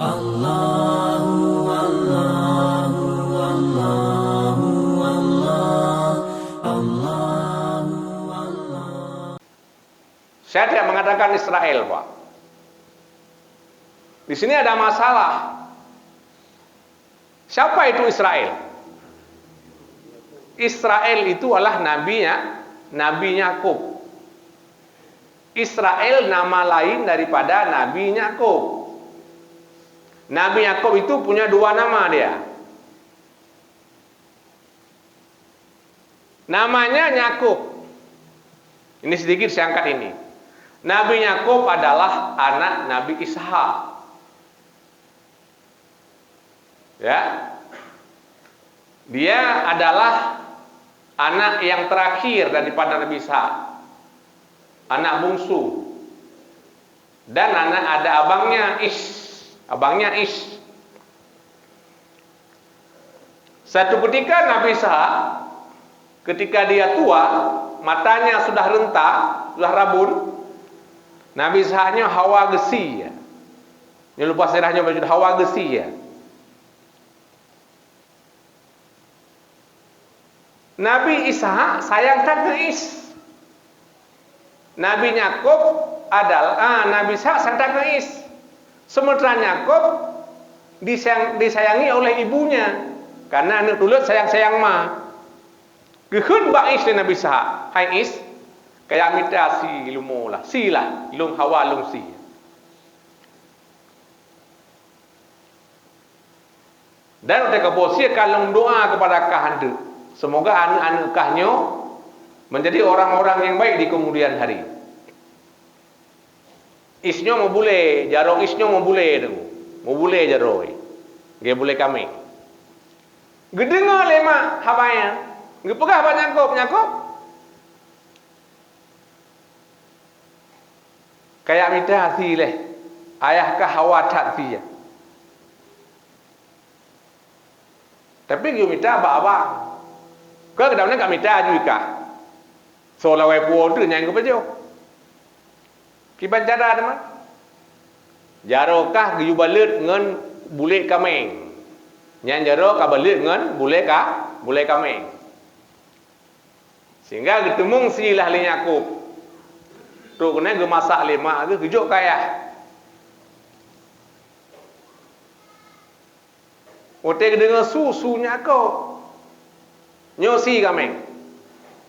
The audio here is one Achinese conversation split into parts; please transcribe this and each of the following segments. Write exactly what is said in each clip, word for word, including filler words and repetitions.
Allahu, Allahu, Allahu, Allah, Allahu, Allah. Saya tidak mengatakan Israel, Pak. Di sini ada masalah. Siapa itu Israel? Israel itu adalah nabinya, Nabi Yakub. Israel nama lain daripada Nabi Yakub. Nabi Yakub itu punya dua nama dia. Namanya Yakub. Ini sedikit saya angkat ini. Nabi Yakub adalah anak Nabi Ishak. Ya. Dia adalah anak yang terakhir daripada Nabi Ishak. Anak bungsu. Dan anak ada abangnya Is. Abangnya Is. Satu ketika Nabi Ishak, ketika dia tua, matanya sudah renta, sudah rabun, Nabi Ishak nyoe hawa geusie. Nyoe leupah sejarah nyoe bacut hawa geusie. Nabi Ishak sayang that ngon Is. Nabi Yakub adalah, ah, Nabi Ishak sayang that ngon Is. Sementara Yakub disayang, disayangi oleh ibunya, karena aneuk tuleuet sayang-sayang ma. Geukheun bak Is lé Nabi Ishak, "Hai Is, kaya mita sie lom lah, sie lah, lôn hawa lôn sie." Dan watée kaboh sie ka lôn doa keupada kah anteuk, seumoga aneuëk-aneuëk kah nyoe menjadi orang-orang nyang baik di keumudian hari. Is nyoe meubulée, jaroe Is nyoe meubulée teungku, meubulée jaroe, geuh bulée kaméng. Geudeungoe lé mak haba nyan, geupeugah bak Yakub, "Yakub, kaya mita sie lé, ayah kah hawa that sie." Tapi geumita bak abang. Ka keudroe ka mita aju ikah. Soe lawai puwoe teuh nyang geupajoh. Kiban cara teuma. Jaroe kah geuyue baleuet ngon bulée kaméng. Nyan jaroe ka baleuet ngon bulée ka, bulée kaméng. Sehingga geuteumeung sie lah lé Yakub. Trok keunan geumasak lé mak geuh geujok keu ayah. Watée geudeungoe su, su Yakub, nyoe sie kaméng.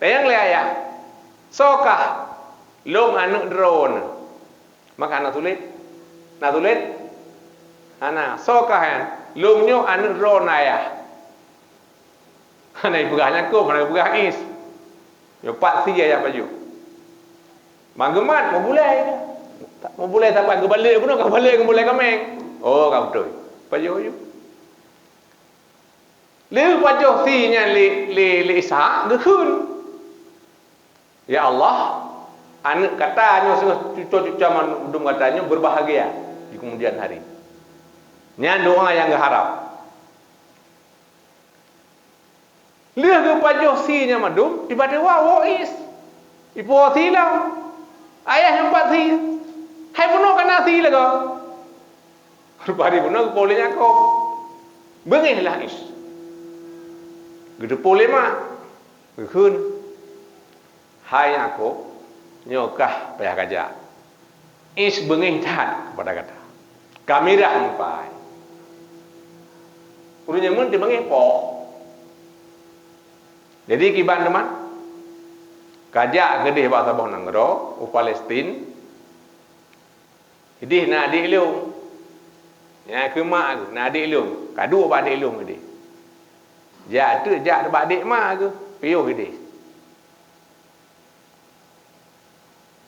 Tanyong lé ayah, "Soe kah?" "Lôn aneuëk droeneuh." Maka na tuléh? Na tuléh? Hana. "Soe kah nyan?" "Lôn nyoe aneuëk droeneuh ayah." Hana jipeugah Yakub, hana jipeugah Is. Nyoe pat sie ayah pajoh. Ban geumat, meubulée. Meubulée saban geubaleuet bunoe, ka baleuet ngon bulée kaméng. Oh, ka beutôi. Pajoh aju. Lheueh pajoh sie nyan lé, lé, lé Ishak, geukheun, "Ya Allah, aneuëk gata nyoe singoh cuco-cuco mandum gata nyoe beubahgia di keumudian hari." Nyan doá nyang geuharab. Lheueh geupajoh sie nyan mandum, tiba-tiba woe Is. Ipuwoe sie lom. Ayah nyoe pat sie. Hai bunoe ka na sie lagoe. Rupari bunoe geupajoh lé Yakub. Beungéh lah Is. Geuteupeue lé mak. Geukheun. "Hai Yakub, nyoe kah payah kajak. Is beungéh that keupada gata. Ka mirah muka." Ureuëng nyan meuteumangéh po. Jadi kiban teuma, kajak keudeh bak saboh nanggroe u Palestin. "Ideh na adék lôn." Nyan keu mak geuh, "Na adék lôn, ka duek bak adék lôn ideh. Jak teuk jak bak adék ma geuh, piôh ideh."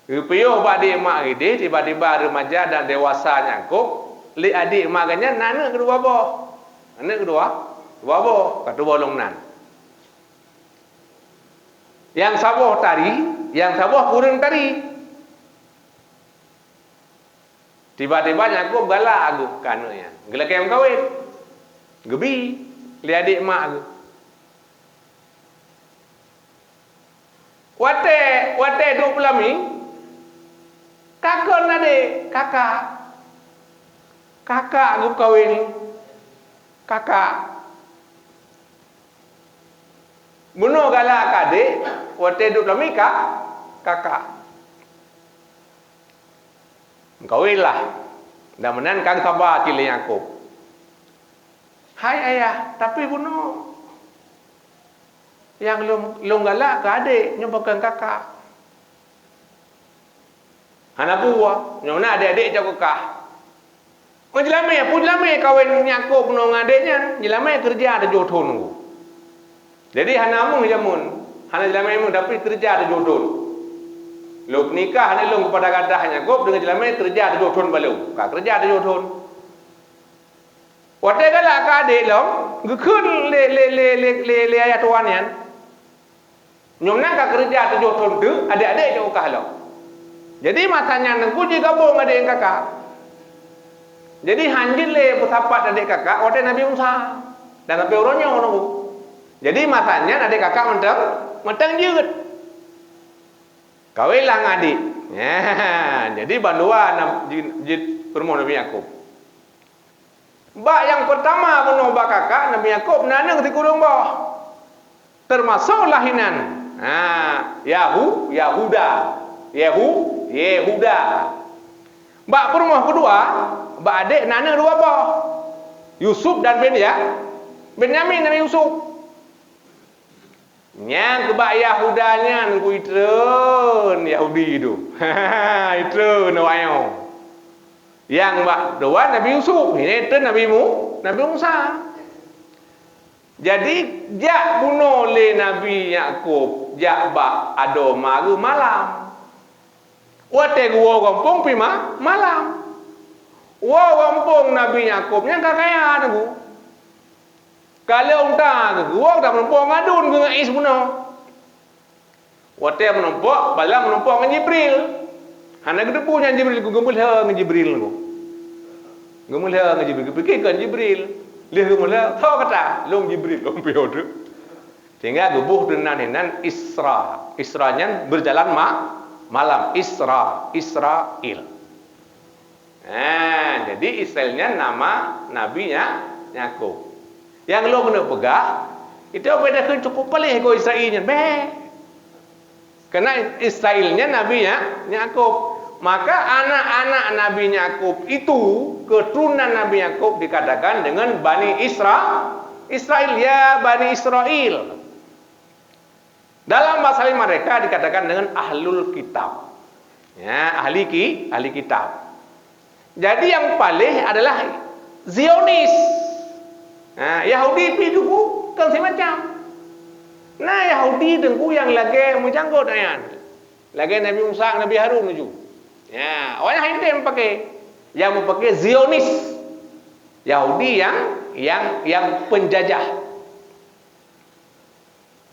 Geupiôh bak adék mak ideh, tiba-tiba remaja dan dewasa Yakub, lé adék mak geuh nyan na aneuëk keudua boh. Aneuëk keudua, dua boh, ka tuboh lom nan. Nyang saboh tari, nyang saboh kureueng tari. Tiba-tiba Yakub galak geuh keu aneuëk nyan, geulakée meukawen, geubi lé adék mak geuh. Watée, watée duek peulami, ka kon adék, "Kaka, Kakak geukawen kakak. Bunoe galak keu adek, watée duek lom mika kakak. Meukawen lah. Dan meunan ka geusaba cit lé Yakub. "Hai ayah, tapi bunoe nyang lôn, lôn galak keu adek, nyoe pakon kakak." "Hana peue, nyoe na adek-adek cok keu kah." Meujeulamé, peue jeulamé kawen Yakub ngon adek nyan, jeulamé keureuja tujoh thon nunggu. Jadi hana meuh jameun, hana jeulamé meuh, tapi keureuja tujoh thon. Lôn peunikah aneuk lôn keupada gadah Yakub deungon jeulamé keureuja tujoh thon bak lôn, ka keureuja tujoh thon. Watée galak keu adek lom, geukheun lé, lé, lé, lé, lé, lé ayah tuan nyan, "Nyoe meunan ka keureuja tujoh thon teuk, adek-adek cok kah lom." Jadi masa nyan teungku jigabong adek ngon kakak. Jadi han jeuet lé peusapat adek kakak watée Nabi Musa dan sampoe uroe nyoe teungku. Jadi masa nyan adek kakak mantong, mantong jeuet. Kawen lah ngon adek. Nyan, jadi bandua na jeuet, jeuet peurumoh Nabi Yakub. Bak nyang peurtama bunoe bak kakak Nabi Yakub na aneuk sikureueng boh. Teumasok lah inan. Ha, Yahu, Yahuda. Yahu, Yehuda. Bak peurumoh keudua, bak adek na aneuk dua boh. Yusuf dan Benya-, Benyamin, Nabi Yusuf. Nyang keubak Yahuda nyan kuitreun Yahudi tu. Itreun awaknyoe. Nyang bak dua Nabi Yusuf, ini itreun Nabi Mu-, Nabi Musa. Jadi, jak bunoe lé Nabi Yakub, jak bak adoe ma geuh malam. Watée geuwoe gampông pih ma-, malam. Woe gampông Nabi Yakub nyan ka kaya teungku. Ka lheueh unta geuh, geuwoe ka meunumpok ngon aduen geuh ngon ais bunoe. Watée meunumpok, bak jalan meunumpok ngon Jibril. Hana geuteupeue nyan Jibril, geumeulhö ngon Jibril teungku. Geumeulhö ngon Jibril, geupike kon Jibril. Lheueh geumeulhö, "Soe gata?" "Lôn Jibril, lôn piôh teuk." Sehingga geuboh nan, nan Isra. Isra nyan berjalan ma-, malam. Isra, Israil. Ha, jadi Israil nyan nama Nabi nya, Yakub. Nyang lôn keuneuk peugah, itu beda keu cukup paléh keu Israil nyan. Beh. Karena Israil nyan Nabi nya, Yakub. Maka anak-anak Nabi Yakub itu, keturunan Nabi Yakub dikatakan dengan Bani Isra-, Israil, ya Bani Israil. Dalam bahasa mereka dikatakan dengan ahlul kitab. Ya, ahli ki-, ahli kitab. Jadi yang paléh adalah Zionis. Ha, Yahudi pih teungku kan simacam. Nah, Yahudi teungku nyang lagée meujanggot nyan. Lagée Nabi Musa, Nabi Harun laju. Ya, awaknyan hana tem pake. Nyang meupake Zionis. Yahudi yang, yang, yang penjajah.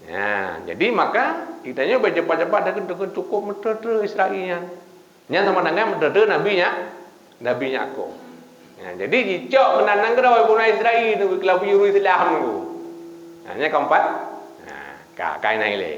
Ya, jadi maka geutanyoe bak cepat-cepat dah keuh cukup meuteuteu Israel nyan. Nyan sama dengan meuteuteu Nabi nya, Nabi Yakub. Ya, jadi jicok meunan nanggroe guna Israel tu keu laju ureueng Islam tu. Ha, nyan keempat. Ha, ka, ka inan ilée.